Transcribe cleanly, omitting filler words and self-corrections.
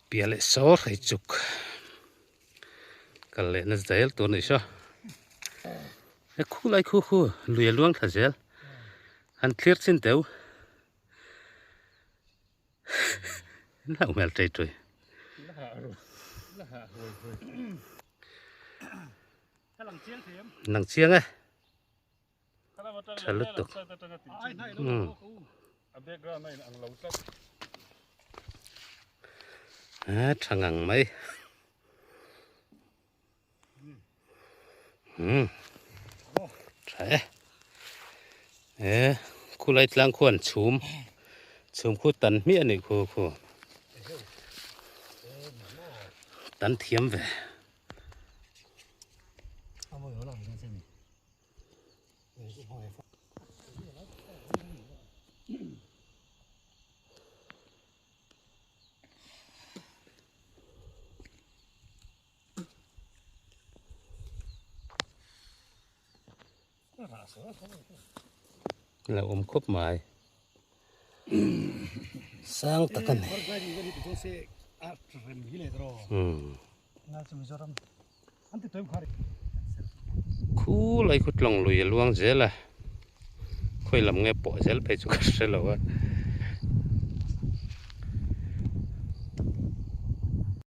Piah leh sawr hei chuk kal leh na zel tur ni saw he khu lai khu khu lui a luang thla zel han thlir chin teu hlauh hmel tei tui lang chiang e. Tha lutuk. A tha ngang mai. Tha e. E khulai tlang khuan chhum chhum khu tan hmiah a nih khu khu. Tan thiam ve. La awm khawp mai sang tak a ni Khu lai khu tlawng lui a luang zel a, khawi lam nge pawh zel phei chu ka hre lo a.